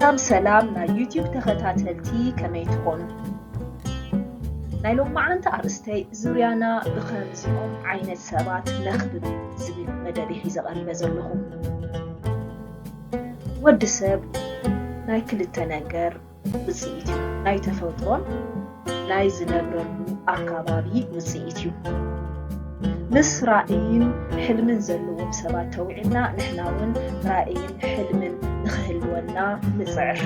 ሰላም ሰላም ናይ ዩቲዩብ ተኸታተልቲ፣ ከመይ ትኾኑ? ናይ ሎማዓንቲ ኣርእስተይ ዙርያና ብኸምዚኦም ዓይነት ሰባት ነኽብብ ዝብል መደብ ሒዘ ቀሪበ ዘለኹ። ወዲ ሰብ ናይ ክልተ ነገር ውፅኢት እዩ። ናይ ተፈጥሮን ናይ ዝነብረሉ ኣካባቢ ውፅኢት እዩ። ምስ ራእይን ሕልምን ዘለዎም ሰባት ተውዒልና ንሕና እውን ራእይን ሕልምን ንኽህልወና ንፅዕር።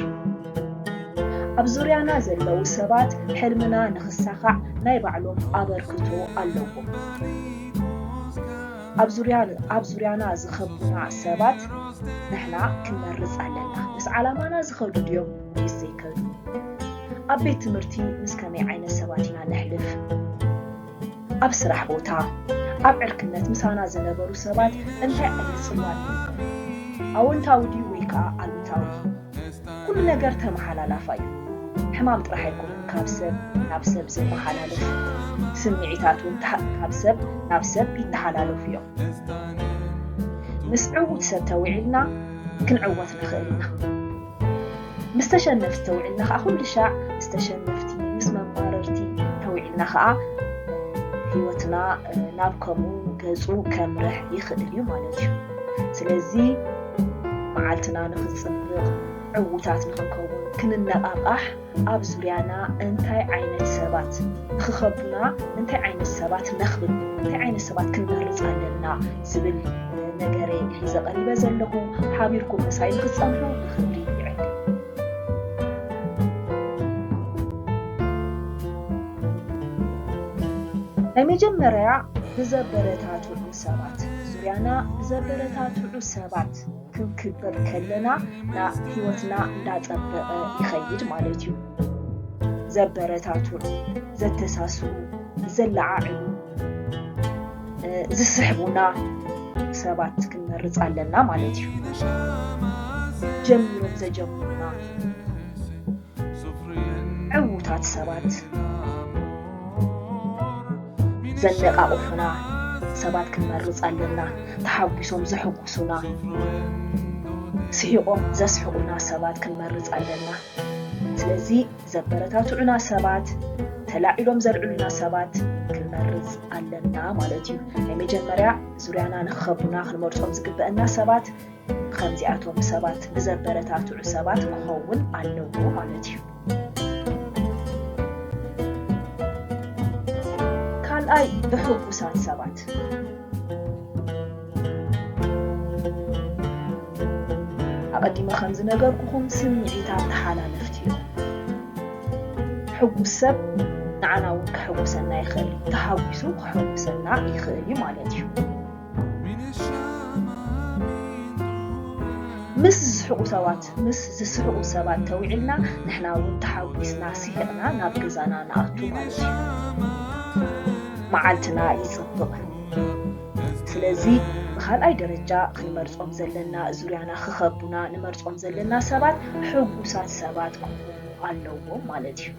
ኣብ ዙርያና ዘለዉ ሰባት ሕልምና ንኽሳኻዕ ናይ ባዕሎም ኣበርክቶ ኣለዎም። ኣብ ዙርያ-፣ ኣብ ዙርያና ዝኸቡና ሰባት ንሕና ክንመርጽ ኣለና። ምስ ዓላማና ዝኸዱ ድዮም ወይስ ዘይከዱ? ኣብ ቤት ትምህርቲ ምስ ከመይ ዓይነት ሰባት ኢና ነሕልፍ? ኣብ ስራሕ ቦታ፣ ኣብ ዕርክነት ምሳና ዝነበሩ ሰባት እንታይ ዓይነት ጽልዋ ኣለዎም? ኣወንታዊ ድዩ ወይ ከኣ ኣሉታዊ? ኩሉ ነገር ተመሓላላፋ እዩ። ሕማም ጥራሕ ኣይኮነን ካብ ሰብ ናብ ሰብ ዝመሓላለፍ፣ ስምዒታት እውን ተሃ-፣ ካብ ሰብ ናብ ሰብ ይተሓላለፉ እዮም። ምስ ዕዉት ሰብ ተውዒልና ክንዕወት ንኽእል ኢና። ምስ ተሸነፍቲ ተውዒልና ከዓ ኩሉ ሻዕ ምስ ተሸነፍቲ፣ ምስ መማረርቲ ተውዒልና ከዓ ህይወትና ናብ ከምኡ ገጹ ከምርሕ ይኽእል እዩ ማለት እዩ። ስለዚ መዓልትና ንኽጽብቕ፣ ዕዉታት ንኽንከውን፣ ክንነቓቓሕ ኣብ ዙርያና እንታይ ዓይነት ሰባት ንኽኸቡና፣ እንታይ ዓይነት ሰባት ነኽብብ፣ እንታይ ዓይነት ሰባት ክንመርጽ ኣለና ዝብል ነገረይ ሒዘ ቀሪበ ዘለኹ። ሓቢርኩም ምሳይ ንክትጸንሑ ብኽብሪ ይዕድም። ናይ መጀመርያ፣ ብዘበረታትዑ ሰባት። ዙርያና ብዘበረታትዑ ሰባት ክንክበብ ከለና፣ ና-፣ ህይወትና እንዳጸበቐ ይኸይድ ማለት እዩ። ዘበረታትዑ፣ ዘተሳስቡ፣ ዘለዓዕሉ፣ እ፣ ዝስሕቡና ሰባት ክንመርጽ ኣለና ማለት እዩ። ጀሚሮም ዘጀምሩና ዕዉታት ሰባት፣ ዘነቓቕሑና ሰባት ክንመርጽ ኣለና። ተሓጒሶም ዘሐጉሱና፣ ስሒቖም ዘስሕቑና ሰባት ክንመርጽ ኣለና። ስለዚ ዘበረታትዑና ሰባት፣ ተላዒሎም ዘልዕሉና ሰባት ክንመርጽ ኣለና ማለት እዩ። ናይ መጀመርያ ዙርያና ንኽኸቡና ክንመርጾም ዝግበአና ሰባት ብኸምዚኣቶም ሰባት፣ ብዘበረታትዑ ሰባት ክኸውን ኣለዎ ማለት እዩ። ካልኣይ፣ ብሕጉሳት ሰባት። ኣቐዲመ ከም ዝነገርኩኹም ስምዒታት ተሓላለፍቲ እዮም። ሕጉስ ሰብ ንዓና እውን ከሐጉሰና ይኽእል እዩ። ተሓጒሱ ከሐጉሰና ይኽእል እዩ ማለት እዩ። ምስ ዝስሕቑ ሰባት፣ ምስ ዝስሕቑ ሰባት ተውዒልና ንሕና እውን ተሓጒስና ስሒቕና ናብ ገዛና ንኣቱ ማለት እዩ። መዓልትና ይጽብቕ። ስለዚ ብኻልኣይ ደረጃ ክንመርጾም ዘለና፣ ዙርያና ክኸቡና ንመርጾም ዘለና ሰባት ሕጉሳት ሰባት ክኾኑ ኣለዎም ማለት እዩ።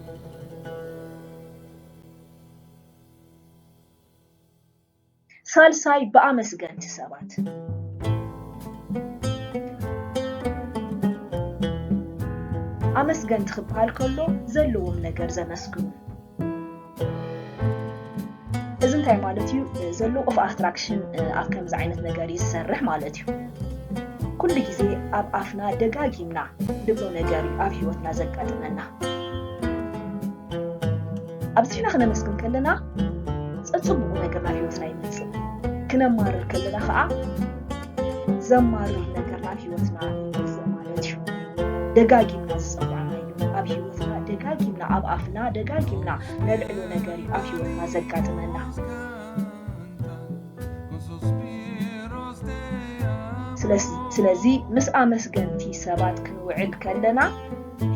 ሳልሳይ፣ ብኣመስገንቲ ሰባት። ኣመስገንቲ ክበሃል ከሎ ዘለዎም ነገር ዘመስግኑ። እዚ እንታይ ማለት እዩ? ዘሎ of attraction ኣብ ከምዚ ዓይነት ነገር እዩ ዝሰርሕ ማለት እዩ። ኩሉ ግዜ ኣብ ኣፍና ደጋጊምና ንብሎ ነገር እዩ ኣብ ህይወትና ዘጋጥመና። ኣብዚ ሕና ክነመስግን ከለና፣ ጸጽቡቑ ነገር ናብ ህይወትና ይመጽእ። ክነማርር ከለና ኸኣ፣ ዘማርር ነገር ናብ ህይወትና ይመጽእ ማለት እዩ። ደጋጊምና ዝጸዋዕናዮ፣ ኣብ ህይወትና ደጋጊምና፣ ኣብ ኣፍና ደጋጊምና ነልዕሎ ነገር እዩ ኣብ ህይወትና ዘጋጥመና። ስለዚ፣ ስለዚ ምስ ኣመስገንቲ ሰባት ክንውዕል ከለና፣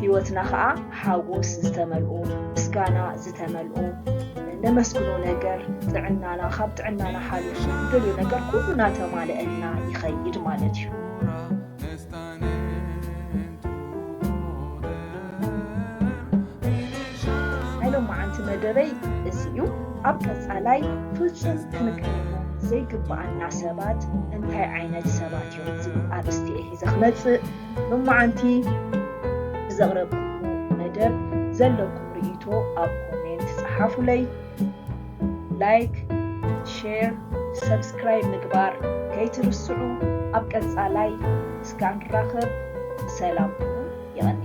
ህይወትና ኸኣ ሓጎስ ዝተመልኦ፣ ምስጋና ዝተመልኦ፣ ነመስግኖ ነገር፣ ጥዕናና፣ ካብ ጥዕናና ሓሊፉ ንደልዮ ነገር ኩሉ እናተማልአልና ይኸይድ ማለት እዩ። ናይ ሎማዓንቲ መደበይ እዚ እዩ። ኣብ ቀጻላይ ፍጹም ክንቅርቦ ዘይግብኣና ሰባት እንታይ ዓይነት ሰባት እዮም ዝብል ኣርእስቲ እየ ሒዘ ክመጽእ። ሎማዓንቲ ዘቕረብኩሞ መደብ ዘለኩም ርእይቶ ኣብ ኮሜንት ጸሓፉለይ። ላይክ፣ ሼር፣ ሰብስክራይብ ምግባር ከይትርስዑ። ኣብ ቀጻላይ እስካብ ንራኸብ ሰላም ኩኑ። የቐኒ።